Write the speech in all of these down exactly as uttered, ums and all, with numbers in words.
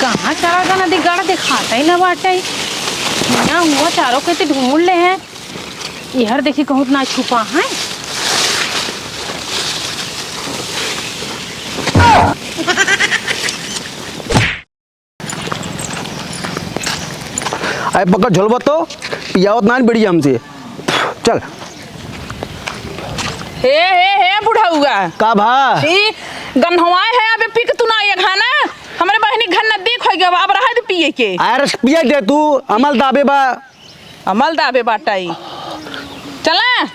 कहाँ चला गवा नदी गाड़, देखात ही ना बाटे। हियाँ हुआँ चारों केती ढूँढ़ ले हैं। इहर देखी कहूँ त ना छुपा है। अरे पकड़ झोलवा तो, पियावत नाहीं बीड़ी हमसे। चल। हे, हे, हे बुढ़उआ। का भा? ई गन्हवाए है, अबे पी के तू ना आइए घाना। हमरे बहिनी घर नजदीक होइ गवा, अब रहे दे पिए के। अरे पिए दे तू, अमल दाबे बा। अमल दाबे बाटइ। चला।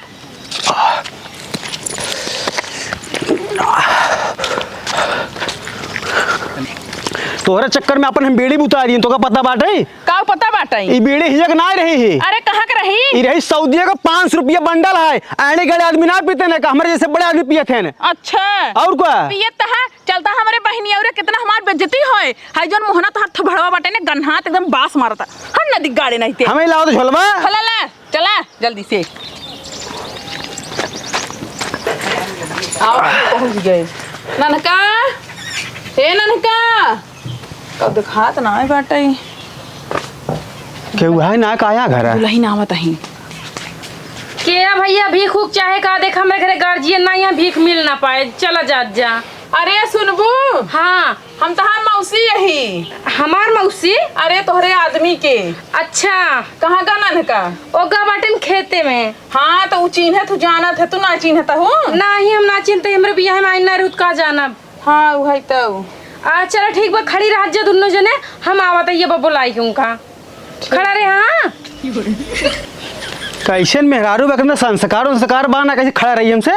तोहरे चक्कर में अपन हम बीड़ी बुता रही, तोका पता बाटइ? का पता बाटइ? ई बीड़ी हियक ना रही ही। अरे कहाँ के रही? ई रही सऊदिया का, पाँच सौ रुपया बंडल है। आने गड़े आदमी ना पीते ना, का हमरे जैसे बड़े आदमी पियत हैं। अच्छा। और का? पियत त है, चलता हमरे बहिनी और कितना हमार बेइज्जती होए। हाय जौन मोहना तोहार थोबड़वा बाटे ने गन्हात एकदम बास मारता। हम नदी गाड़े नहीं ते। हमें लाओ तो झोलवा। चला ला, चला जल्दी से। आओ, पहुँच गए। ननका, हे ननका, कब देखात ना आए बाटे। केहू है ना, काया घर है? दुलहिन आवत ही। के है भइया, भीख उख चाहे का? देख, हमरे घरे गार्जियन ना, यहाँ भीख मिल ना पाए, चला जात जा। अरे सुनबू? हाँ। हम तहार मौसी यही। हमार मौसी? अरे तोहरे आदमी के। अच्छा। कहाँ का नन्हका? ओगा बाटेन खेते में। हाँ, तो उ चीन्हे, तू जानत है, तू ना चीन्हत हूँ? नाही, हम ना चिन्हते, हमरे बियाह में आइन ना रहू त का जानब। हाँ, उहइ तउ। आ, चला ठीक बा, खड़ी रहत जा दुन्नो जने, हम आवत है, ये बा बोलाई के उनका। खड़ा रहे, हाँ। कैसन मेहरारू बा, एकदम संस्कार, संस्कार बा ना, कैसे खड़ा रही हमसे?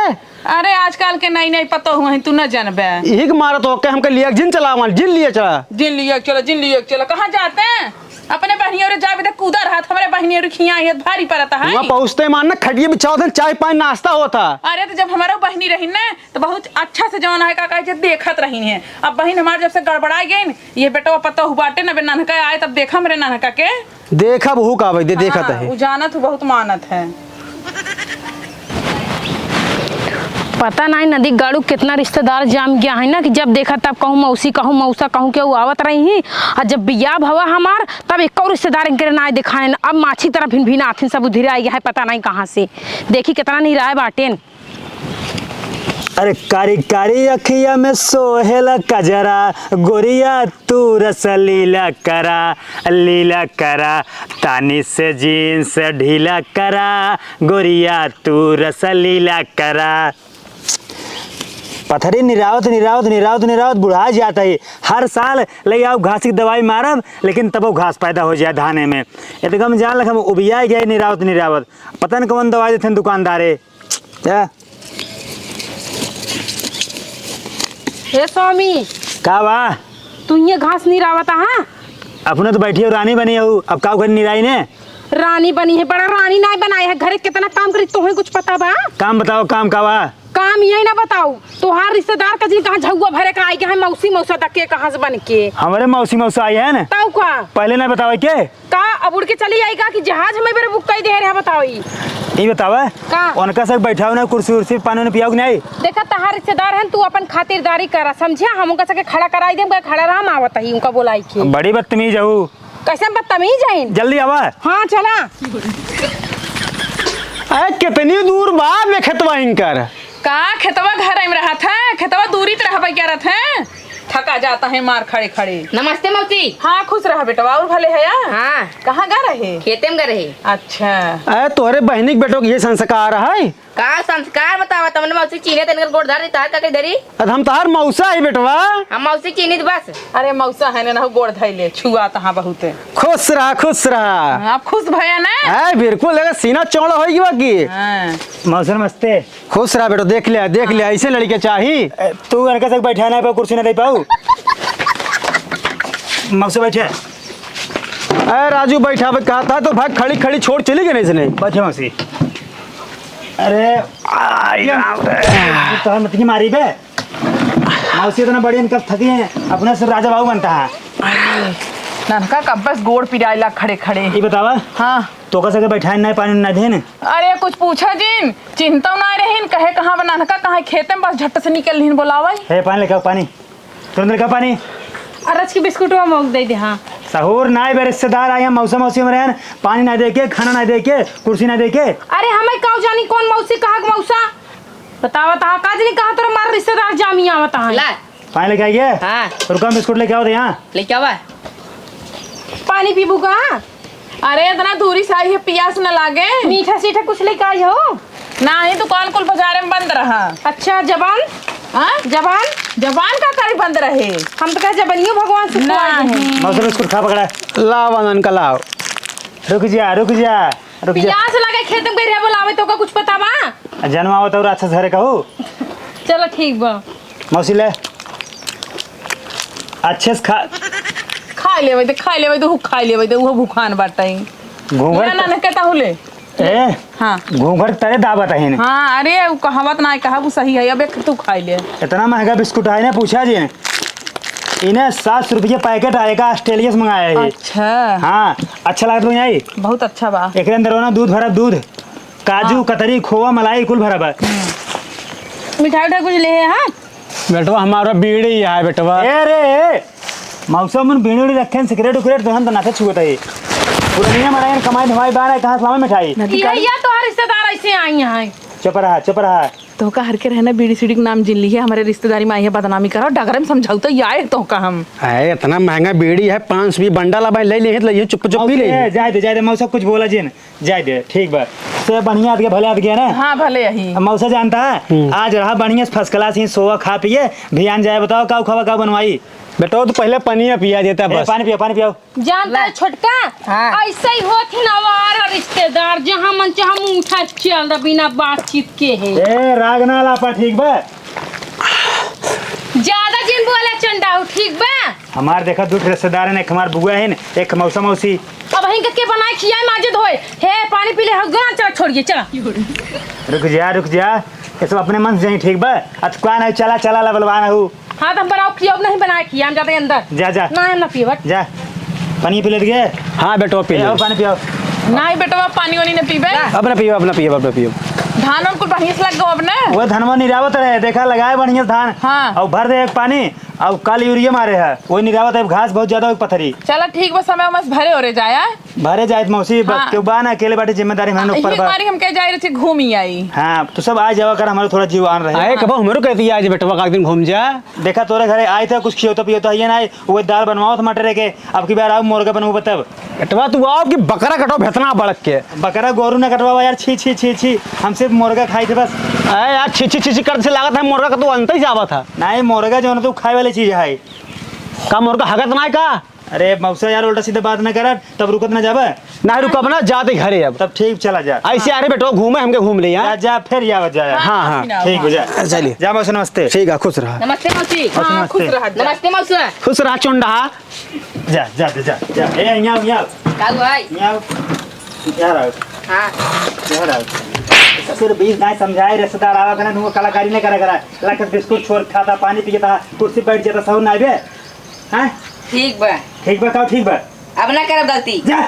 अरे, आजकल के नई नई पतोहू हैं, तू न जानबे। यही के मारत हो के हमके लिया जिन चलावन, जिन लिए चला। जिन लिए चला, जिन लिए चला, कहाँ जाते हैं? अपने बहिनी और जाबे त कूदा रहत, हमरे बहिनी और खिया है, भारी पड़त है। वहाँ पहुँचते मान ना खटिया बिछावत हैं, चाय पानी नाश्ता होत है। अरे, तो जब हमारा बहिनी रही ना, तो बहुत अच्छा से जौन है, का कहे, जे देखत रही हैं। अब बहिन हमार जब से गड़बड़ाइ गइन, ये बेटवा पतोहू बाटे ना, बे नन्हका आए, तब देखा हमरे नन्हका के। देखब हु का भाई, दे-, देखत हाँ, है। उ जानत हूँ, बहुत मानत है। पता नाहीं नदी गाड़ू कितना रिश्तेदार जाम गया है ना, कि जब देखा तब कहूँ मौसी, कहूँ मौसा, कहूँ केहू आवत रही ही। और जब बियाह भवा हमार, तब एक्को रिश्तेदार इनके नाहीं देखाएन। अब माछी तरह भिन भिन आथिन, सब उधिराइ गया है, पता नाहीं कहाँ से। देखी कितना निराय बाटेन। अरे कारी कारी अखिया में सोहेला कजरा, गोरिया तू रस लीला करा, लीला करा, तानी से जींस ढीला करा, गोरिया तू रस लीला करा। पथरी निरावत, निरावत, निरावत, निरावत बुढ़ा जात ही। हर साल लइ आउब घास की दवाई मारब, लेकिन तबो घास पैदा होइ जाए धाने में। एकदम जान लग हम उबिया गए निरावत, निरावत। पता न कौन दवाई देथन दुकानदारे। क्या? हे स्वामी। का बा? तू ये घास निरावत हा? अपने तो बैठी हो, रानी बनी हो, अब का उखर निराई ने? रानी बनी है, बड़ा रानी नाहीं बनाए है, घरे कितना काम करी, तोहे कुछ पता बा? काम बताओ, काम का बा? काम यही ना बताओ, तोहार रिश्तेदार का जिन कहाँ झउआ भरे का आई के है, मौसी मौसा तक के कहाँ से बन के? हमरे मौसी मौसा आई है ना? तउ का? पहले ना बतावे के? का अब उड़ के चली आई का कि जहाज हमें बेरे बुक कई दे रहे, बताओ ई? ई बतावा, का? उनका से बैठाओ ना, कुर्सी उर्सी, पानी उनी पियाओ कि नहीं? देखा, तहार रिश्तेदार हन, तू अपन खातिरदारी करा, समझिया? हम उनका सके खड़ा कराई देम, खड़ा रहा, हम आवत ही उनका बोलाई के। बड़ी बदतमीज हऊ। कैसे बदतमीज हईन? जल्दी आवा। हाँ, चला। अरे, कितनी दूर बा बे खेतवा इनकर? का खेतवा घर में रहत है? खेतवा दूरी त रहबे करत है। थका जाता है मार खड़े खड़े। नमस्ते मौसी। हाँ, खुश रहा बेटवा, और भले है या? हाँ। कहाँ गा रहे? खेते में गा रहे। अच्छा। अरे तोहरे बहिनी के बेटो के ये संस्कार है? का संस्कार बतावा, तमने मौसी चीन्हे तनिकर गोड़ धर रही, तार का के धरी? अरे हम तार मौसा है बेटवा। हम मौसी चीन्हित बस। अरे मौसा है ना, गोड़ धैले, छुआ तहाँ बहुत। खुश रहा, खुश रहा। आप खुश भया ना? है बिल्कुल, लगा सीना चौड़ा होई गवा की। हाँ। मौसा नमस्ते। खुश रहा बेटो, देख लिया, देख लिया, ऐसे लड़के चाही। ए, तू इनका से बैठा ना पाऊ, कुर्सी ना दे पाऊ। मौसी बैठे। ए राजू, बैठा, बैठ, कहा था तो भाई, खड़ी खड़ी छोड़ चली गई इसने। बैठे मौसी। अरे, आई राम रे। तू तो मत की मारी बे। मौसी इतना बड़ी इनका थकी है, अपने से राजा बाबू बनता है। ननका कब बस गोड़ पिराइला खड़े खड़े। ये बतावा। हाँ। तोका सके बैठाए ना पानी ना देन। अरे कुछ पूछा जिन, चिंता ना रहीन, कहे कहाँ बा ननका, कहाँ खेते में, बस झट से निकल लीन बोलावे। हे पानी लेके आओ, पानी। तुरंत लेके आओ पानी। अरज के बिस्कुटवा मौक दे दे, हाँ। सहूर नाई बे, रिश्तेदार आए हैं, मौसा मौसी में रहन, पानी ना दे के, खाना ना दे के, कुर्सी ना दे के। अरे हमें काऊ जानी कौन मौसी, कहाँ के मौसा? बतावा ता, का जानी कहाँ तोरा मार रिश्तेदार जामी आवता है। ला। पानी लेके आइए। हाँ। रुका, हम बिस्कुट लेके आओ तो यहाँ। लेके आवा। पानी पीबू का? अरे, इतना दूरी से आई है, पियास न लागे? मीठा सीठा कुछ लेके आई हो? नाही, दुकान कुल बाजारे में बंद रहा। अच्छा, जबान? हाँ? जबान? जबान का करी बंद रहे? हम तो कहे जबनियो भगवान से खुआई है। नाही। मौसा बिस्कुट खा, पकड़ा। लाओ, आनंद का लाओ। रुक जा, रुक जा, रुक जा। पियास लागे, खेत में गई रहे, बोलावे तो का कुछ पता बा? आ, जनवा आवत और अच्छा से घरे कहू। चलो, ठीक बा। मौसी ले। अच्छे से खा। खा लेवे दे, खा लेवे दे, हु खा लेवे दे, उहो भूखान बाटे। घूंघट ना, ना, ना, कहता हूँ ले। ए, हाँ। घूंघट तरे दाबत है ने। हाँ, अरे, उ कहावत ना, कहा उ सही है। अब एक तू खाई ले। इतना महंगा बिस्कुट है ना, पूछा जी। इन्हें सात सौ रुपये पैकेट आएगा, ऑस्ट्रेलिया से मंगाया है। अच्छा। हाँ, अच्छा लागत बा नहीं? बहुत अच्छा बा। एकरे अंदर हो ना, दूध भरा, दूध, काजू, हाँ। कतरी, खोवा, मलाई, कुल भरा बा। मिठाई उठाई कुछ ले है, हाँ? बेटवा, हमारा बीड़ी है, बेटवा। ए रे, ए, मौसा मन बीड़ी उड़ी रखे हैं, सिगरेट उगरेट तो हम तो नाथे छुअत है। पुरनिया मरायन कमाई धमाई बार है, कहाँ से लावे मिठाई? ये, ये तो हर रिश्तेदार ऐसे आई हैं। चुप रहा, चुप रहा। तोहका हर के रहना, बीड़ी सीड़ी के नाम जिन ली है, हमारे रिश्तेदारी में आई है बदनामी करा, डगरे में समझौता ये आए तोहका हम। अरे, इतना महंगा बीड़ी है, पाँच सौ भी बंडल अब ले लिए हैं, तो ये चुप चुप पी ले। ए, जाए दे, जाए दे, मौसा कुछ बोला जिन। जाए दे, ठीक बा। से बढ़िया आदमी, भले आदमी है ना? हाँ, भले यही। अब मौसा जानता है, हम्म। आज रहा बढ़िया से first class ही, सोवा खा पिए, भियान जाए बताओ, काऊ खावा, काऊ बनवाई? बेटो, तू पहले पनिया पिया देता ए, बस। पानी पियो, पानी पियो। जानता है छोटका, हाँ। ऐसे ही होत ही ना, आवारा रिश्तेदार, जहाँ मन चाहे मुँह उठा चल रहा बिना बातचीत के है। ए, राग ना लापा, ठीक बा? ज्यादा जिन बोला चंडाऊ, ठीक बा? हमार देखा दू ठे रिश्तेदार हैं, एक हमार बुआ है, एक मौसा मौसी। अब हिंग के बनाए खियाए माजे धोए। हे, पानी पी ले, हगना, चला छोड़िए, चला। रुक जा, रुक जा, ये सब अपने मन से जाई, ठीक बा? अब कौन है, चला, चला, लबलवान हूँ। हाँ, तो हम बनाओ, खियाओ, नहीं बनाए खिया, हम जाते हैं अंदर। जा, जा। ना, हम ना पीबट। जा, पानी पी ले दिए। हाँ, बेटो, पी ए, ले। आओ, पानी पियो। नहीं, बेटवा, पानी वानी न पीबे। अब ना पियो, अब ना पियो, अब ना पियो। धान वान कुल बढ़िया से लग गो अपने। वो धनवा निरावत रहे, देखा, लगाए बढ़िया से धान। हाँ। और भर दे एक पानी। अब कल यूरिया मारे है, वही निरावत है, घास बहुत ज्यादा हो पथरी। चला ठीक बा, समय उमस भरे ओरे जाया। भरे जाए मौसी, बस हाँ। केहू बा ना, अकेले बाटे, जिम्मेदारी हमारे ऊपर यही बा। बारी हम कह जाए रहे थे घूमी आई। हाँ, तो सब आ जावा कर, हमारे थोड़ा जीव आन रहे। आए कबो हमरो कहती आज बेटवा का एक दिन घूम जा। देखा तोरे घरे आए थे, कुछ खियोता पियोता है ना, वो दाल बनवाओ टमाटर के, अब की बार आओ मुर्गा बनवाओ तब। बेटवा तू आओ कि बकरा कटो भेतना बड़क के। बकरा गोरू ना कटवावा यार, छी छी छी छी, हम सिर्फ मुर्गा खाई थे बस। अरे यार, छी छी छी छी करत से लागत है मुर्गा का तू अंत ही जावत है। नहीं, मुर्गा जो है ना, तू खाए वाली चीज है। का मुर्गा हगत ना है का? अरे मौसा यार, उल्टा सीधा बात ना करत, तब रुकत ना जाबे। ना रुकब ना, जाते घरे अब। तब ठीक, चला जा। ऐसे अरे बेटो घूमे, हमके घूम ले यहाँ। जा, जा, फिर जावत जा। हाँ, हाँ। ठीक हो जा। चलिए। जा मौसा, नमस्ते। ठीक है, खुश रहा। नमस्ते मौसी। मौसा, हाँ, नमस्ते। खुश रहा, जा। नमस्ते मौसा। खुश रहा चुंडा। जा, जा, जा, जा। ए, यहाँ, यहाँ। का भाई? यहाँ। यहाँ रहो। हाँ। यहाँ रहो। ससुर बीस दाई समझाए, रिश्तेदार आवा था ना, तुमको कलाकारी नहीं करा करा। लखत बिस्कुट छोड़ खाता, पानी पी था, कुर्सी बैठ जाता, सहूर ना आवे। हाँ? ठीक बा। ठीक बा, का ठीक बा? अब ना करब गलती। जा।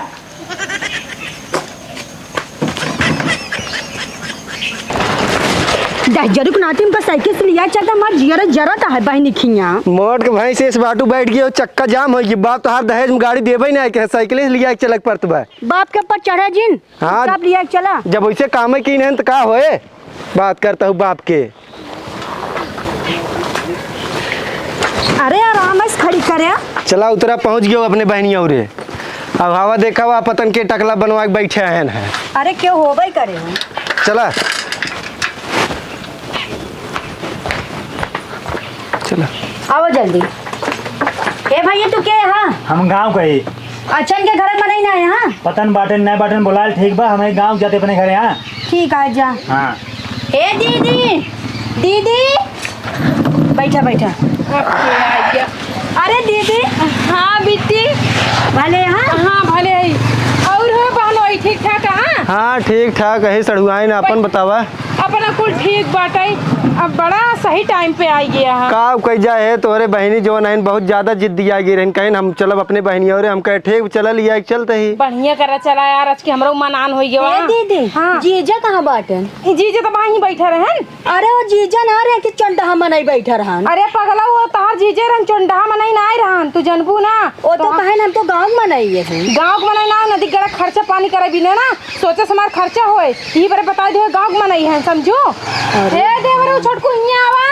दहजरू के नाती हमका साइकिल से लिया चलता, हमार जियरा जरत है बहिनी खिया। मोट के भैंस इस बाटू बैठ गई, चक्का जाम हो गई। बाप तोहार दहेज में गाड़ी देबे ना, के साइकिल से लिया के चलक पड़त बा। बाप के ऊपर चढ़े जिन, हाँ। बाप लिया के चला। जब वैसे काम है की नहीं तो का होए? बात करता हूँ बाप के। अरे आराम से खड़ी करे। चला उतरा, पहुँच गयो अपने बहनिया उरे। अब हवा देखा हुआ पतन के टकला बनवा के बैठे हैं। अरे क्यों होबे करे हो? चला। चला। आओ जल्दी। ए भैया, तू के है? हम गाँव के ही। अच्छा, इनके घर में नहीं ना है, हाँ? पता न बाटन, नहीं बाटन, बोलाल, ठीक बा, हमें गाँव जाते अपने घरे, हाँ? ठीक है, जा। हाँ। ए दीदी, दीदी, बैठा, बैठा। अरे दीदी। हाँ बिट्टी। भले, हाँ? हाँ, भले ही। और हो बहनोई, ठीक ठाक, हाँ? हाँ, ठीक ठाक है, सड़ुआइन, अपन बतावा। अपना कुल ठीक बाटे। अब बड़ा सही टाइम पे आई गया है। का कही जाए, तोहरे बहिनी जौन हइन बहुत ज्यादा जिद्दी आ गई रहन, कहिन हम चलब अपने बहिनी और हम कहे ठीक चलल, या चलते ही। बढ़िया करा चला यार, आज के हमरो मन आन होई गवा। ए दीदी, हाँ। जीजा कहाँ बाटन? ई जीजा तो वहीं बैठा रहन। अरे वो जीजा ना रहे कि चोंडहा मनई बैठा रहन। अरे पगला, वो तहार जीजे रहन, चोंडहा मनई ना आए रहन, तू जनबू ना। ओ तो तो कहेन हम तो गाँव के मनई है। गाँव के मनई ना, नदी गड़ा खर्चा पानी करे बिना ना, सोचे से हमार खर्चा होए, यही बरे बताई दे गाँव के मनई है, समझो। अरे। हे देवरे, छोटकू हियाँ आवा।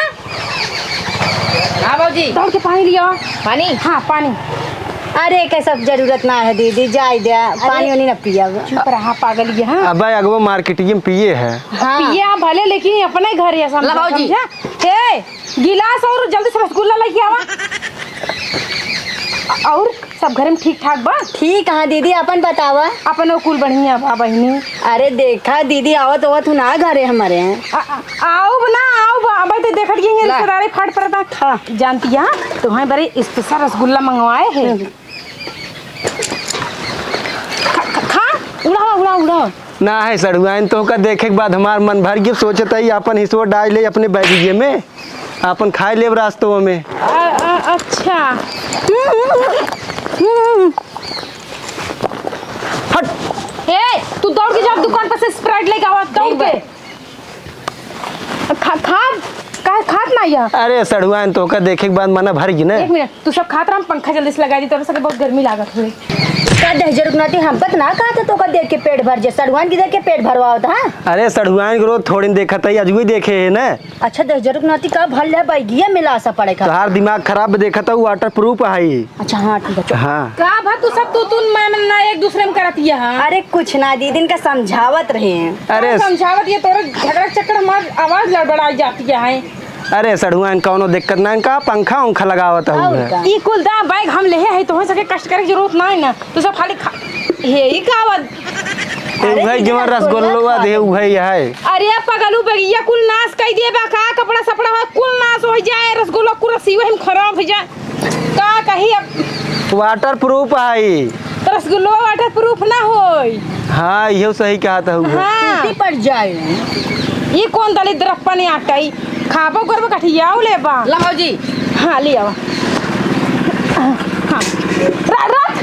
हाँ भौजी। दौड़ के पानी लिया। पानी? हाँ, पानी। अरे, के सब जरूरत ना है दीदी, जाए दे, अरे। पानी उनी ना पिया। चुप रहा, पागल ये, हाँ। अबे, अगवो मार्केटिंग में पिए है। हाँ। पिए आप भले, लेकिन ये अपने घर है, समझा, ला भौजी। समझा? हे, गिलास और जल्दी से रसगुल्ला लेके आवा। और सब घर में ठीक ठाक बा? ठीक, हाँ दीदी, अपन बतावा। अपन कुल बढ़िया बा बहिनी। अरे देखा दीदी, आवत आवत हूँ ना घरे हमारे। आ, आ, आउब ना, आउब, अबे तो देखत गई ला। रिश्तेदारी फाट पड़ता। हाँ। जानती है, तुम्हें बड़े स्पेशल रसगुल्ला मंगवाए हैं। हम्म। खा, खा, खा, उड़ावा, उड़ावा, उड़ावा। ना है सड़ुआइन, तोहका देखे के बाद हमार मन भर गयो, सोचत हई आपन हिस्सो डाल ले अपने बैगिये में, आपन खाए लेब रास्तों में। अ-, अ-, अच्छा। हट। ए, तू दौड़ के जा दुकान पर से Sprite लेके आवा, दौड़ के। खा, खा, काहे खात ना या? अरे सड़ुआइन, तोहका देखे के बाद मना भर गई ना। एक मिनट, तू सब खात रहा, हम पंखा जल्दी से लगा दी, तोरा सबके बहुत गर्मी लागत हुए। का दहिजर के नाती, हमका त ना कहा था तोहका देख के पेट भर जे, सड़ुआइन के देख के पेट भरवावत, हाँ? अरे सड़ुआइन के रोज थोड़ी न देखत है, अजुए देखे है ना। अच्छा दहिजर के नाती, का भल है बैगिया मिला सा पड़े का? तोहार दिमाग खराब, देखत है waterproof है। अच्छा, हाँ, ठीक है, चुप। हाँ। का भा तू सब तू, तू, मैं, मैं ना एक दूसरे में करत ये, हाँ? अरे कुछ ना दीदी, इनका समझावत रहे हैं। अरे का समझावत ये तोरे झगड़ा के चक्कर हमार आवाज लड़बड़ाई जाती है। अरे सड़ुआइन, कौनो दिक्कत ना, इनका पंखा उंखा लगावत और हूँ। का? ई कुल दा बैग हम लेहे है, तोहे सके कष्ट करे के जरूरत ना है ना। तू सब खाली खा, हे ई का आवाज? अरे उहे जवन रसगुल्ला रसगुल्ला खा दे, ले। उहे है। अरे पगलू, बैगिया कुल नाश कई दिए बा का? कपड़ा सपड़ा हो कुल नाश हो जाए, रसगुल्ला कुल रसीवे हम खराब हो जाए। का कही अब? Waterproof है। तो रसगुल्ला waterproof ना होई। हाँ, इहो सही कहत हऊ। हाँ। टूटी पड़ जाए। ई कौन दलिद्र अपन आटा ई खाबो करबो कठियाओ लेबा। ला भौजी। हाँ, ले आवा। हाँ। र-, रख।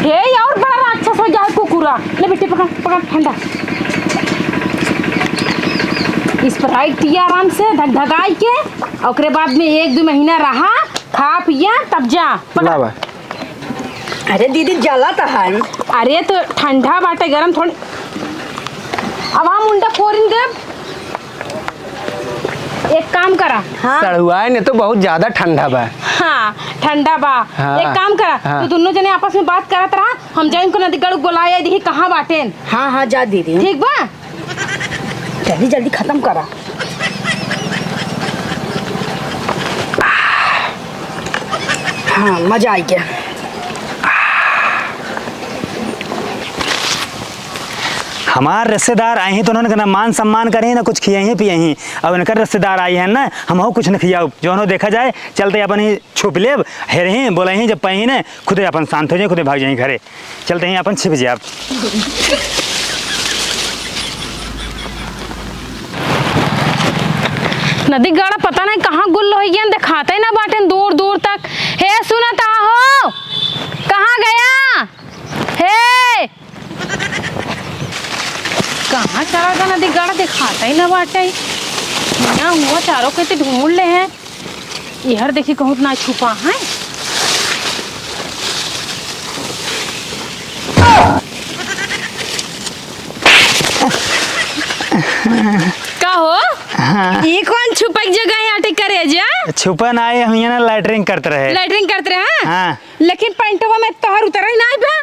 हे, और बड़ा राक्षस हो जाए कुकुरा। ले बेटी, पकड़, पकड़, ठंडा। Sprite पिया आराम से, ढक ढकाई के। ओकरे बाद में एक दो महीना रहा, खा पिया, तब जा। पकड़। लावा। अरे दीदी, जला त है। अरे तो ठंडा बाटे, गरम थोड़ी। अब हम उंडा फोरिन देब। एक काम करा। हाँ। सड़ुआइन, ई तो बहुत ज्यादा ठंडा बा। हाँ, ठंडा बा। हाँ। एक काम करा, हाँ। तू दोनों जने आपस में बात करत रहा, हम जाई उनको नदी गढ़ बुलाए दही कहाँ बाटेन। हाँ, हाँ, जा दीदी। ठीक बा? जल्दी, जल्दी खत्म करा। हाँ, मजा आई गया। हमार रिश्तेदार आए हैं तो उन्होंने ना मान सम्मान करे, ना कुछ खियाई पियाई। अब इनकर रिश्तेदार आई हैं ना, हमहू कुछ न खियाउब। जौनो देखा जाए, चलते अपन ही छुप लेब, हेरहीं, बोलहीं, जब पहिने खुदे अपन शांत हो जाए, खुदे भाग जाए घरे। चलते ही अपन छिप जाब। नदी गाड़ा पता नहीं कहाँ गुल होइ गया, देखाते ही ना बाटेन दूर दूर तक। हे सुनत हो, कहाँ गया? हे, कहाँ चला गया नदी गाड़ा, देखाते ही ना बाटे। ना हुआ, चारों के ते ढूंढ ले हैं। इहर देखी, कहूँ ना छुपा है। का हो? हाँ। ई कौन छुपक जगह है, आटे करे जा? छुपा ना आए, हम यहाँ ना लैटरिन करत रहे। लैटरिन करत रहे, हाँ? हाँ। लेकिन पैंटवा में तोहर उतरा ही ना बा।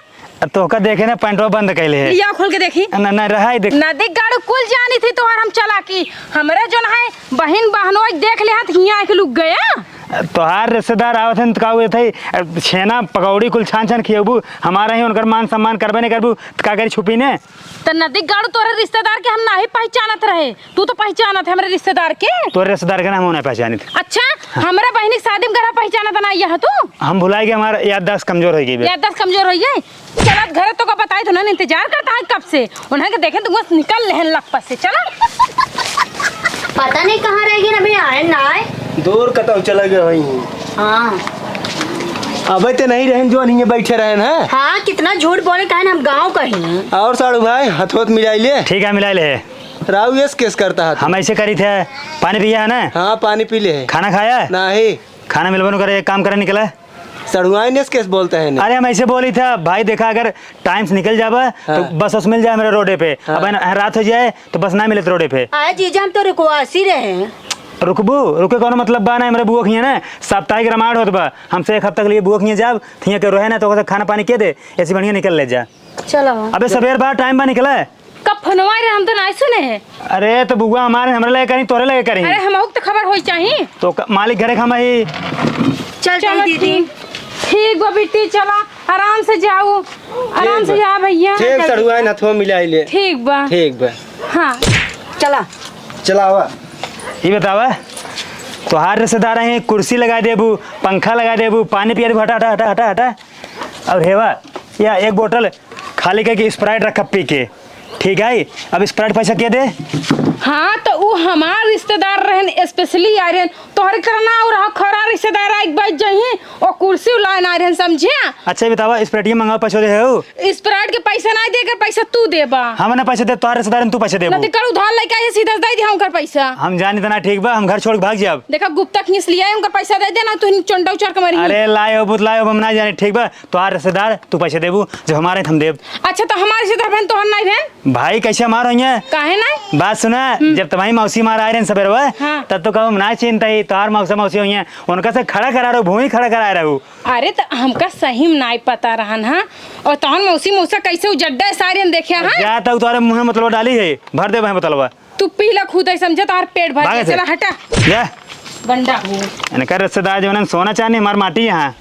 अब तोहका देखे ना, पैंटवा बंद कैले है। लिया खोल के देखी। न, न, रहा है, देख। नदी गाड़ू कुल जानी थी तोहर हम चालाकी। हमरे जोन है बहिन बहनोई देख ले हाथ हियाँ आके लुक गया। तोहार रिश्तेदार आवत हैं त का हुए थे, छेना पकौड़ी कुल छान छान खियबू, हमारा ही उनकर मान सम्मान करबे नहीं करबू, त का करी छुपी ने? त नदी गाड़ू तोरे रिश्तेदार के हम नाही पहचानत रहे, तू तो पहचानत है हमरे रिश्तेदार के। तोरे रिश्तेदार के ना हम नहीं पहचानित। अच्छा, हाँ। हमरा बहिनी के शादी में गरहा पहचानत ना यह तू? हम भुलाए गए, हमारा याददाश्त कमजोर हो गई बे। याददाश्त कमजोर हो गई? चलत घरे तो का बताई तो ना, इंतजार करता है कब से। उन्हें के देखे तो बस निकल लेहन लपस से, चला। पता नहीं कहाँ रह गए, अभी आए ना आए। दूर कतौ चले गए होई। हाँ। अबे ते नहीं रहन, जो नहीं बैठे रहन, हैं? हाँ, कितना झूठ बोले, कहेन हम गाँव का ही हैं। और साड़ू भाई, हथोत मिलाई ले। ठीक है, मिलाई ले। राऊ यस केस करता है तू? हम ऐसे करी थे, पानी पिया है ना? हाँ, पानी पी ले है। खाना खाया है? नहीं। खाना मिलबो न करे, एक काम करे, निकला। सड़ुआइन यस केस बोलता है ना? अरे, हम ऐसे बोली था भाई, देखा, अगर टाइम से निकल जाबा तो हाँ। बस वस मिल जाए हमरा रोडे पे। हाँ। अब है ना, रात हो जाए तो बस ना मिले तो रोडे पे। आए जीजा, हम तो रुकवासी रहे हैं। रुकबू? रुके कौनो मतलब बा ना, हमरे बुआ खिया ना साप्ताहिक रामायण होत बा। हमसे एक हफ्ता के लिए बुआ खिया जाब, थिया के रहे ना तो ओकर खाना पानी के दे, ऐसी बढ़िया निकल ले जा। चलो। अबे सवेर बा, टाइम बा निकले। कब फोनवा रहे, हम तो नहीं सुने हैं। अरे तो बुआ हमारे, हमरे लगे करी, तोरे लगे करी। अरे हमहू के तो खबर होई चाही। तो क-, मालिक घरे खामा ही। चल चलो ताई दीदी। ठीक, ठीक बा बिट्टी, चला आराम से जाऊ, आराम ठीक से बा। जा भैया। ठीक, सड़ुआइन हथवा मिलाई ले। ठीक बा। ठीक बा। हाँ। चला। चला आवा। ई बतावा, तोहार रिश्तेदार हैं, कुर्सी लगा देबू, पंखा लगा देबू, पानी पिया देबू, हटा, हटा, हटा, हटा, हटा। और हेवा, या एक बोतल खाली करके स्प्राइट रखा पी के, ठीक है? अब स्प्राइट पैसा के दे? हाँ, तो ऊ हमार रिश्तेदार रहन, स्पेशली आए रहन, तोहरे तरह ना और खौरा रिश्तेदार आइक बैठ जइहीं, ओ कुर्सी लाइन आए रहन, समझे? अच्छा, ये बतावा, स्प्राइट ये मंगावा, पैसा दे है ऊ? स्प्राइट के पैसा ना दे, कर पैसा तू देबा। हम ना पैसा दे, तोहर रिश्तेदार हैं, तू पैसा देबू। ना तो कर उधार लेके आए, सीधा दे दे हमकर पैसा। हम जानी तना ठीक बा, हम घर छोड़ के भाग जाब। देखा, गुप्ता खींच लिया है, हमकर पैसा दे दे, ना तू चंडा उचार के मरी। अरे लाए हो, बुत लाए हो, हम ना जानी, ठीक बा? तोहार रिश्तेदार, तू पैसे देबू, जब हमारे हम देब। अच्छा, तो हमार रिश्तेदार बहन तोहर नाई बहन? भाई, कैसे हमार होइए? काहे नाई? बात सुना, हम्म। जब तुम्हारी मौसी मार आए रहे सबेरवा, हाँ। तब तो कहो हम ना चिंता ही, तोहार मौसा मौसी होइए, उनका से खड़ा करा रहो, भूमि खड़ा करा रहो। अरे, तो हमका सही में नाई पता रहन, हाँ? और तोहर मौसी मौसा कैसे उजड्डा है सारे देखे, हाँ? जा, तब तोहरे मुँह में मतलबा डाली है, भर दे भाई मतलबा। तू पीला खुद है समझे, तोहर पेट भर भागे गया। से। चला हटा। जा। गंडा हो। इनका रिश्तेदार जो है ना, सोना चांदी हमार माटी यहाँ।